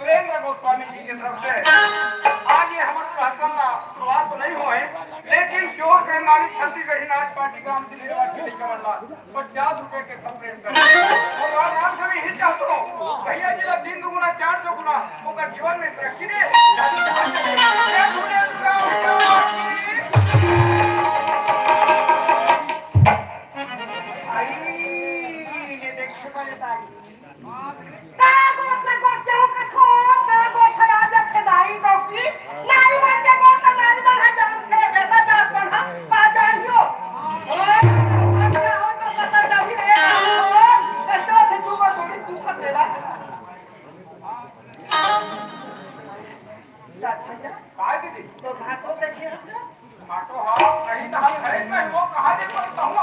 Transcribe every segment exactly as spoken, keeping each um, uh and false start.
सुरेंद्र गोस्वामी जी के तरफ से आज ये हमर प्रहसन का शुरुआत तो नहीं हुआ है, लेकिन श्योर प्रेम नारी छत्तीसगढ़ी नाच पार्टी ग्राम से निर्वाचित कमलनाथ पचास रुपए के सब प्रेम कर। और आज आप सभी हिट चाहते हो, भैया जी का तीन दुगुना, चार चौगुना, ओकर जीवन में तरक्की दे। जय भोले दुर्गा माता की। आई, ये देखिए पहले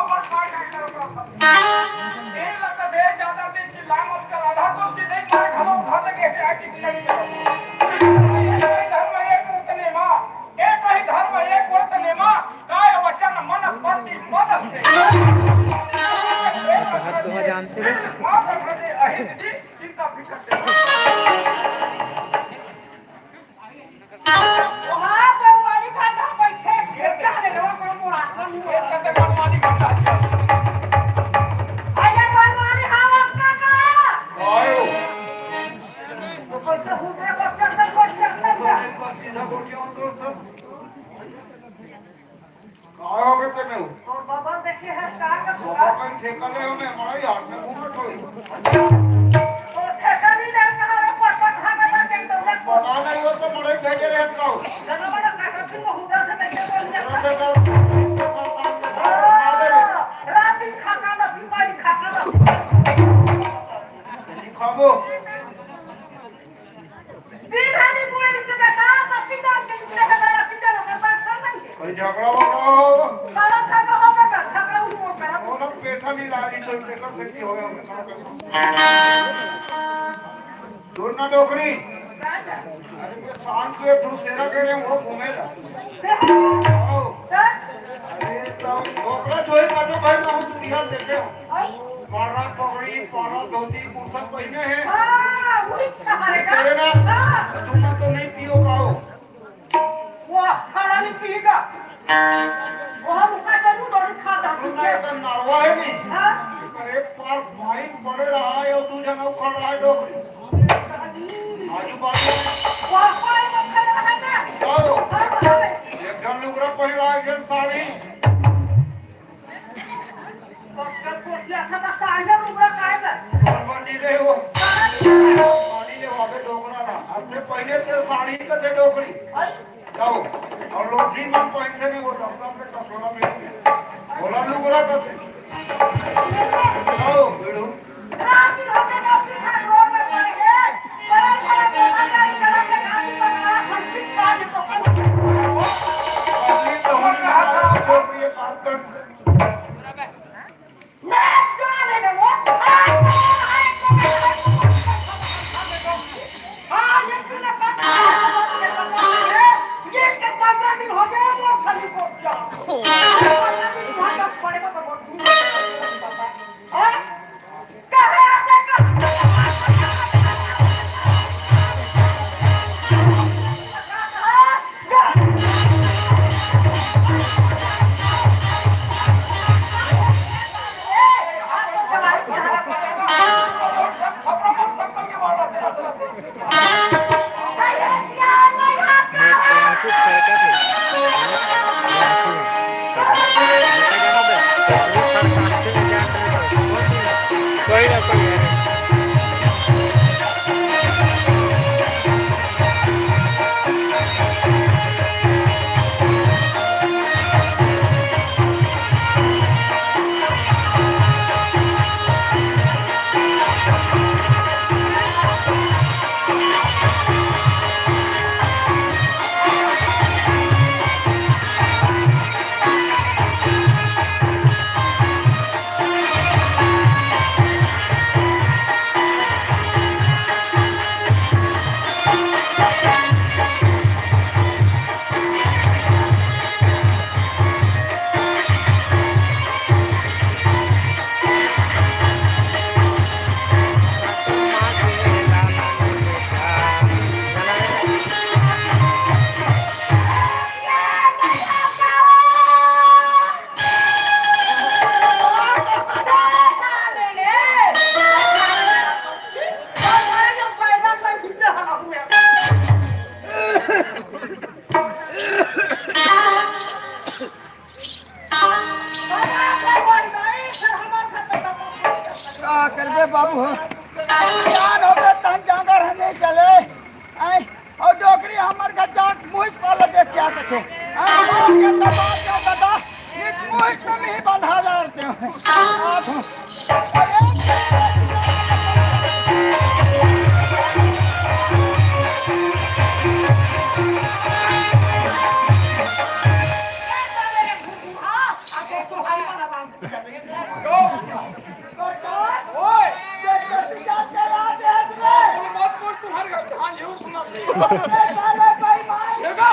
और का का करत रहा सब। तेल लगा दे, ज्यादा दे, चिल्ला मत कर, आधा तो चिल्ले मार घलो, घर लगे से आके चिल्ला नहीं करो। एक ही धर्म, एक व्रत नेमा, एक ही धर्म, एक व्रत नेमा, काय वचन मन पति पद से। ये तो हद तो जानते हो। माँ बन दे, अहित जी, चिंता फिकर दे। वहाँ पे वाली घाटा बैठे, फेंका ले लो, कोई मुराद नहीं है। अरे बनवारी, हाँ, आपका का? आयो। तो कैसे हुए, कैसे, कैसे, कैसे? का हो गए तेने? तोर बाबा देखे है, का का बाबा कहीं ठेका ले होने, हमारा ही हाथ में घूम रखो। तोर ठेका नहीं ले, हमारा पता था, मैं तो कहीं तो बना नहीं हो तो बड़े भेजे रहे तो। चलो, बड़ा काका, तुम बहुत से देखे तो नहीं। चलो, चलो। रात दिन खाता ना, बीमारी खाता ना। खाबो। दिन हानि बुढ़े रिश्तेदार, का पति जान के रिश्तेदार, पति जान के बात कर नहीं है। कोई झगड़ा वगड़ा हो? सारा झगड़ा हो गया, झगड़ा हुआ करा। वो लोग पेठा नहीं ला रही, तो देखो फिर की होगा, हम क्या करें? दूर ना डोकरी। अरे, ये शाम के दूसरा के लिए वो घूमेगा। आओ। अरे, तो डोकरा जो है, काटो भाई, मैं हूँ, तुम यहाँ देखे हो। मारा पगड़ी, मारा धोती, कुर्ता पहने हैं। हाँ, वही कहा है ना? तेरे ना, हाँ। तुम तो नहीं पियो पाओ। वो खाना नहीं पिएगा। वो हम उसका जरूर दौड़ी खाता, सुन ना, ये तो नरवा है नहीं। हाँ। अरे, पार भाई पड़े रहा है और तू जना उखड़ रहा है डोकरी। आजू बाजू। वो पार में खड़ा है ना? चलो। हाँ, हाँ। एक जन लुगरा पहन रहा है, एक जन साड़ी। पक्का कोठिया था, तो साड़िया में उबरा काहे बा? कौन बनी रे वो? साड़ी। साड़ी ले वाले डोकरा ना। हमने पहले से साड़ी के थे डोकरी। अरे। जाओ। और लोग भी मन पहनते नहीं, वो डॉक्टर पे टटोरा में। बोला लुगरा करते। जाओ, बेड़ू। रात दिन होते जाओ, पीछा रोड में पड़ गए। बड़ा बड़ा मोटर गाड़ी चला के गाड़ी पकड़ा, हम किस काम में तो कर। अभी तो हम कहा था, आपको ये बात कर। कोई ना, कोई ना। का करबे बाबू हो? यार होबे तहन जांगर हने चले। आय, और डोकरी हमर का जाट मुहिस पाला देख क्या कथे। आय, बात के तो बात के दादा, नित मुहिस में ही बंधा जाते हैं। आप अरे साले बेईमान। देखो।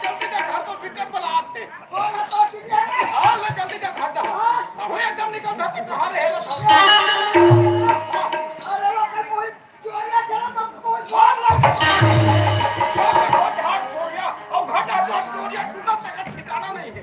जल्दी जा, घर तो पिकअप वाला आते। कौन है पार्टी में? हाँ, ले जल्दी जा, घर जा। हाँ। अब एकदम निकल, घर तो कहाँ रहे ला था? अरे वो कर कोई चोरिया चला तो कोई मार ला। वो झाड़ चोरिया, और घाटा झाड़ चोरिया, टूटा तक ठिकाना नहीं है।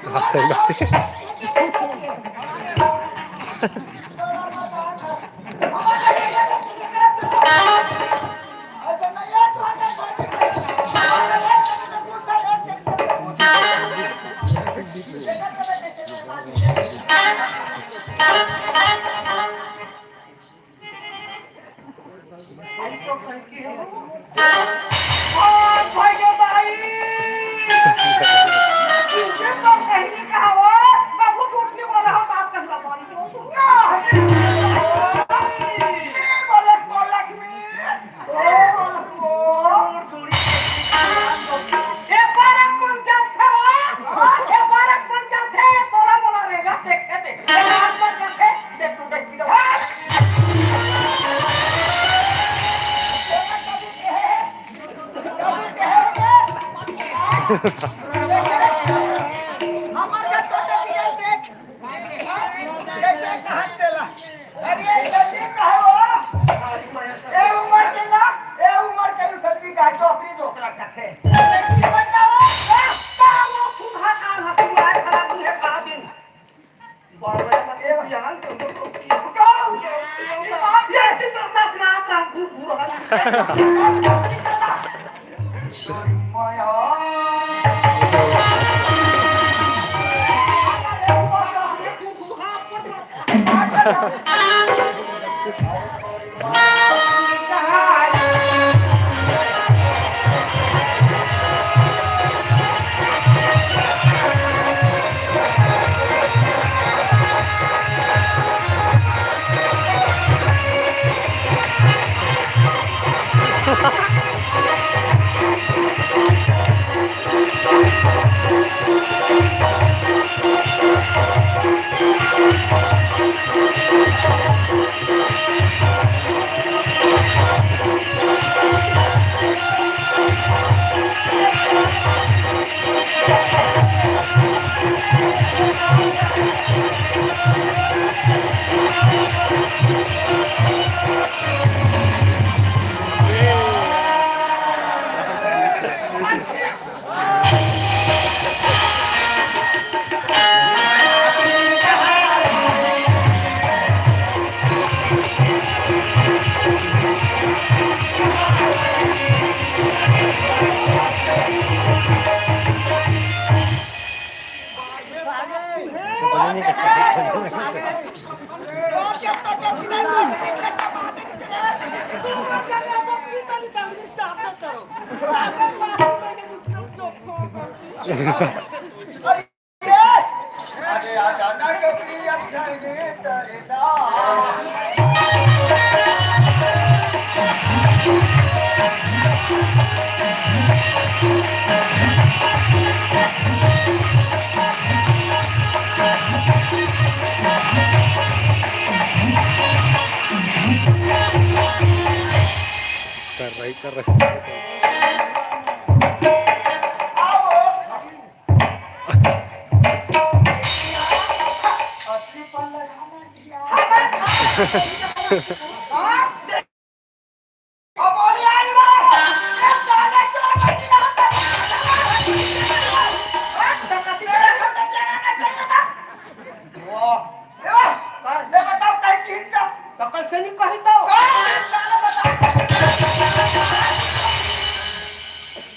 हाँ, सही बात है। हमर घर छोटे बिगड़ देख। जैसे कहा तेला। अरे जल्दी कहो। ए उमर के ना, ए उमर के भी सब्जी का टोकरी दोसरा कथे। बताओ, का वो खुद हाथ आ हंसुआ खराब है का दिन। कर रही, कर रही। तो कैसे नहीं कही तो? बता।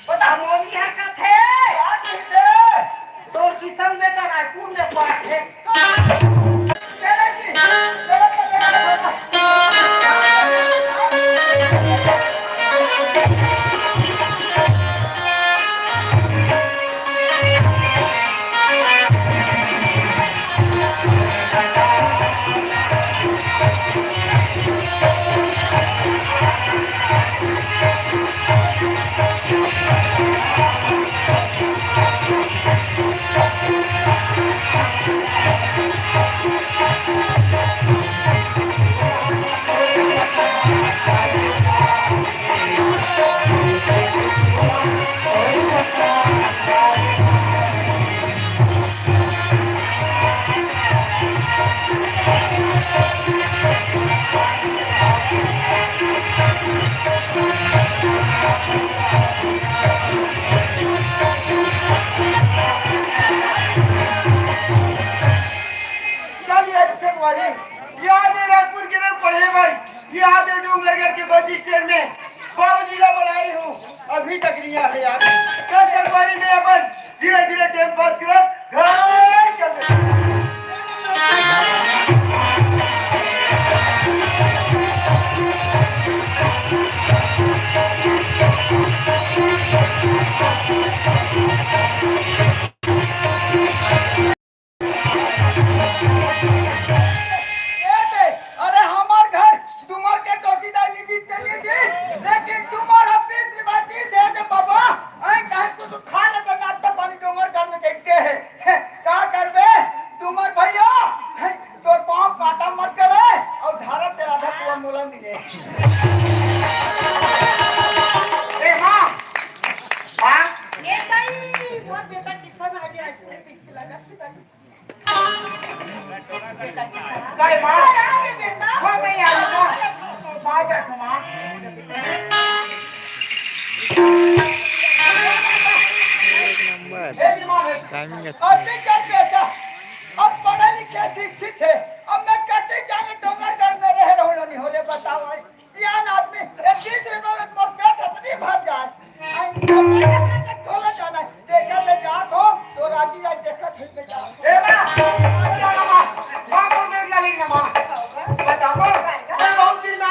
बता। मोनी हा कथे। का कथे? तोर किसन बेटा रायपुर में पढ़थे। चल यार, चल वाली, याद है रायपुर के लोग पढ़े भाई, याद है डोंगरगढ़ के बस स्टैंड में बाबूजी ला बुला रही हूँ, अभी तक नहीं आए यार। चल चल वाली, मैं अपन धीरे धीरे टाइम पास करो, घर चल। ए दे, अरे हमार घर डूमर के टोकीदार निधि से निधि, लेकिन डूमर ह तीस रिवायती से दे बाबा, ऐ कहीं कुछ खा ले तो नाश्ता पानी डोंगरगढ़ में देखते हैं। का करबे डूमर भैया, तोर पाँव काटा मत करे, और धारा तेरा आधा पुआ मोला मिले। ए माँ, माँ। ए दाई, मोर बेटा किसन आगे आज पूरे पीछे लगा। जय माँ। अरे बेटा। हो गई यार माँ। माँ जय माँ। एक नंबर। ए माँ, एक। टाइमिंग अच्छा है। अति कर बेटा। अब पढ़े लिखे शिक्षित है।